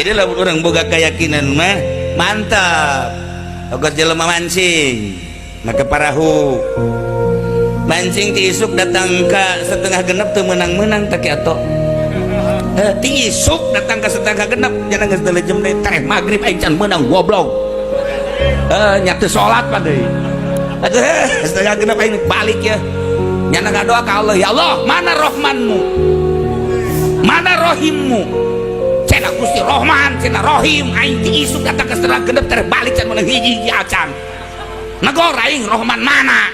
Jadi lamun urang boga keyakinan mah mantap. Ogot jelema mancing make parahu, mancing ti isuk datang ka setengah genep teu meunang-meunang tak ato. Ti isuk datang ke setengah genep, jangan geus teu jam deui teh magrib aing can meunang, goblok. Nya teu salat pa deui atuh. Setengah genep aing balik ya, nyana ngadoa ka Allah, "Ya Allah, mana rohmanmu, mana rohimmu?" Cenah Gusti Rohman, cenah Rohim. Aing ti isuk datang ke setengah genep teh balik can meunang hiji-hiji acan. Negor aing, Rohman mana?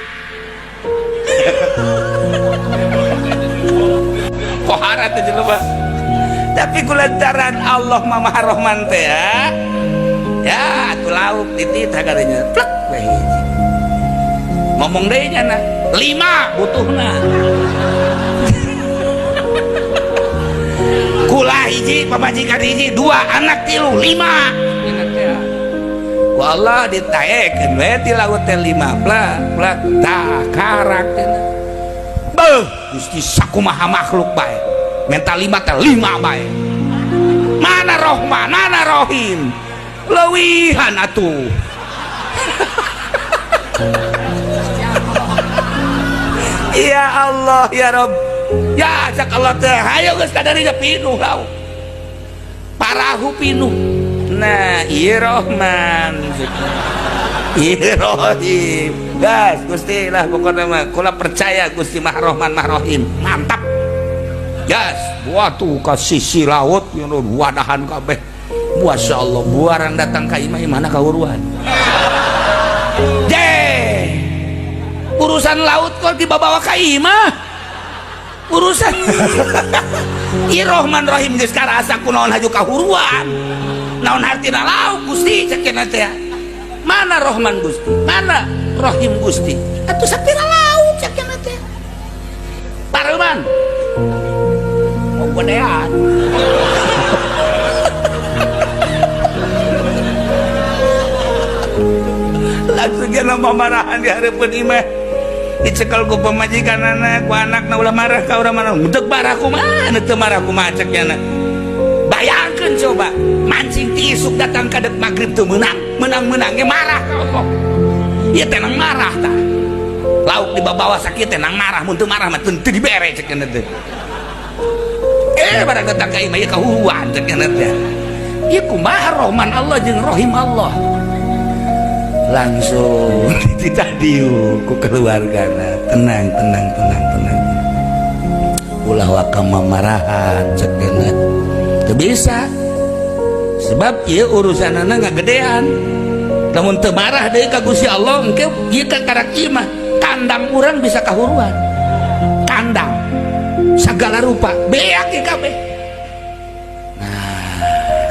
Pohara teh jelema. Tapi kulantaran Allah mah Maha Rohman teh ya, ya atuh lauk dititah kadanya plek we hiji. Ngomong deui nya lima butuhna. Kula hiji, pamajikan hiji, dua, anak tilu, lima. Ku Allah ditaekeun we ti laut teh lima plak plak tah karak teh. Beuh, Gusti, sakumaha makhluk bae menta lima teh lima bae. Mana Rohman, mana Rohim? Leuwihan atuh. Ya Allah ya Rob ya, cak Allah teh, hayo geus kadarinya pinuh lauk parahu pinuh. Nah, ieu Rohman, ieu Rohim. Gas Gusti lah, pokoknya mah kula percaya Gusti Maha Rohman Maha Rohim. Mantap. Gas waktu ke sisi laut wadahan kabeh. Masya Allah, buaran datang ka imah, imahna kahuruan. Je urusan laut kok dibawa ka imah, urusan ieu Rohman Rohim geus karasa kunaon haju kahuruan, naon hartina lauk Gusti? Cek teh, mana Rohman Gusti, mana Rohim Gusti? Atuh sapira lauk? Cek teh, pareuman mau gedean. Langsung dia nama marahan di hareupeun imah, dicekel ku pamajikan anak ku anakna, "Ulah marah ka urang." "Mana dek marah, kumaha teu marah, kumaha?" Cek nya. Bayangkeun coba, mancing ti isuk datang ka dek magrib teu meunang, meunang-meunangnya marah ka Allah. Ieu teh nang marah tah, lauk dibawa sakieu teh nang marah. Mun teu marah mah teu dibere, cek nya teh. Barang datang ka imah ieu kahuruan, cek nya teh. Ieu kumaha Rohman Allah jeung Rohim Allah? Langsung ditadiu ku keluargana, "Tenang, tenang, tenang, tenang, ulah waka mamarahan," cek nya. Teu bisa, sebab ieu urusanana ngagedean. Lamun teu marah deui ka Gusti Allah, engke ieu ka karak imah kandang urang bisa kahuruan, kandang segala rupa beak ieu kabeh. Nah,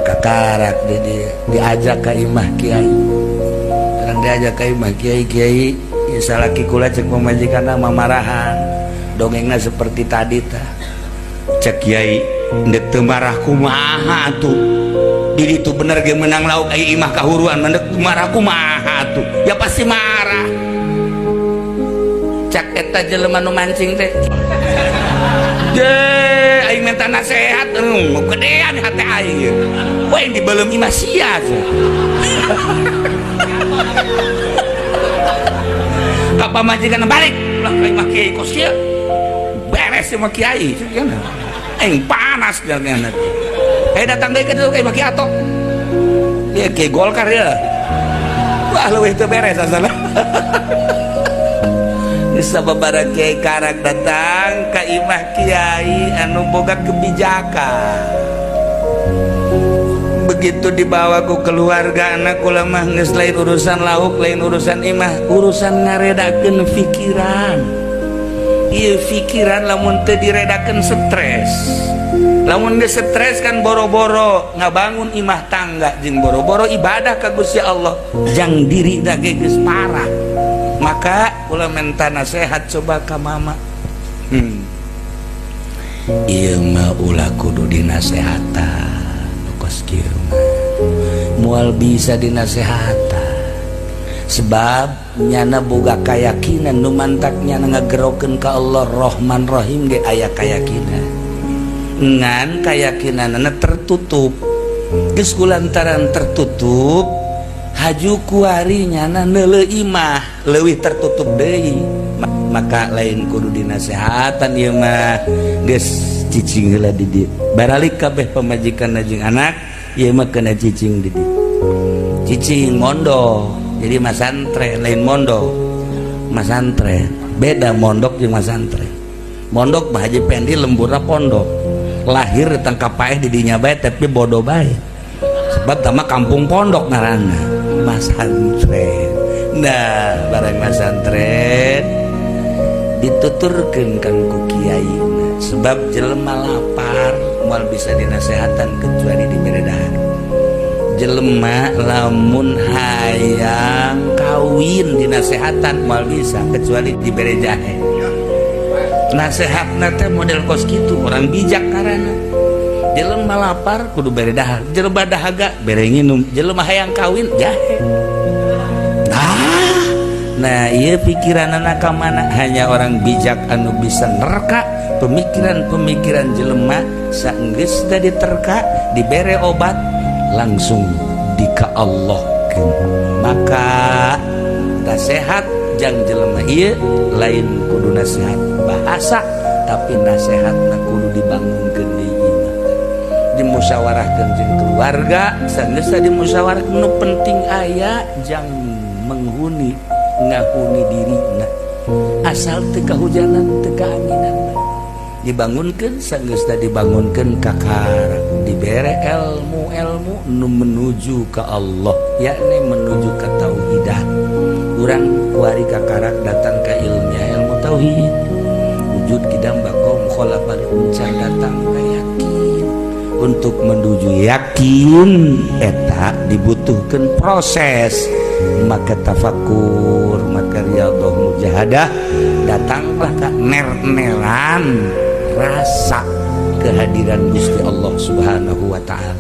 kakarak di diajak ka imah kiai. Terang diajak ka imah kiai, "Kiai ya, salaki kula," cek pamajikan, "mamarahan, dongengna seperti tadi tah." Cek kiai, "Ndek teu marah kumaha atuh? Di ditu bener ge menang lauk, ai imah kahuruan, mendek marah kumaha atuh? Ya pasti marah." Cak eta jelema nu mancing teh, "Je aing minta nasehat, gedean hati aing. Wah, yang dibelum imah sia." Ka pamajikan, "Balik ulah ka imah kiai, kos kieu beres sama kiai aing panas." Jangan datang deui ka ditu ka imah kiai ato ieu kiai Golkar ya. Wah, leuwih teu beres asalna. Sababara kiai karak datang ka imah kiai anu boga kebijakan. Begitu dibawa ku keluarga anak kula mah geus lain urusan lauk, lain urusan imah, urusan ngaredakeun pikiran. Ieu pikiran lamun teu diredakeun stres. Lamun geus stres kan boro-boro ngabangun imah tangga jeung boro-boro ibadah ka Gusti Allah, jang diri da ge geus parah. Maka kula minta nasihat coba ka mama. Ieu mah ulah kudu dinasehatan, kos kieu mah moal bisa dinasehatan, sebab nyana boga kayakinan nu mantak nyana ngagerokeun ka Allah Rahman Rahim ge aya kayakinan, ngan kayakinanna tertutup. Geus lantaran tertutup, haju kuari nyana neuleu imah leuwih tertutup deui. Maka lain kudu dinasehatan ieu mah, geus cicing heula di dieu. Baralik kabeh pamajikan jeung anak, ieu mah kena cicing di dieu, cicing mondok. Jadi masantren, lain mondok, masantren. Beda mondok jeung masantren. Mondok Bah Haji Pendi lemburna pondok, lahir ditangkap paeh di dinya bae, tapi bodoh bae, sebab sama kampung pondok ngaranna. Masantren, nah barang masantren dituturkeun kan ku kiai, sebab jelema lapar moal bisa dinasehatan kecuali dibere dahar. Jelema lamun hayang kawin dinasehatan moal bisa kecuali dibere jahe. Nasehatna teh model kos kitu, orang bijak karena jelema lapar kudu bere dahar, jelema dahaga bere nginum, jelema hayang kawin jahe. Nah, iya, pikiran anak mana hanya orang bijak anu bisa nerka pemikiran-pemikiran jelema. Saenggeus diterka, dibere obat, langsung dika Allah. Maka nasihat jang jelema ieu lain kudu nasihat bahasa, tapi nasihat kudu dibangunkeun di imah, dimusyawarahkeun jeung keluarga. Saenggeus dimusyawarah, nu penting aya jang menghuni, ngahuni dirina, asal teu kahujanan, teu kaanginan. Dibangunkan, sanggeus dibangunkan, kakara dibere ilmu-ilmu nu menuju ke Allah, yakni menuju ke tauhidan. Urang kuari kakarak datang ke ilmiah, ilmu tauhid, wujud, kidam, bako, mukhalafah, uncar, datang ke yakin. Untuk menuju yakin eta dibutuhkan proses, maka tafakur, maka riyadhah, mujahadah, datanglah ke ner-neran rasa kehadiran Gusti Allah Subhanahu wa Ta'ala.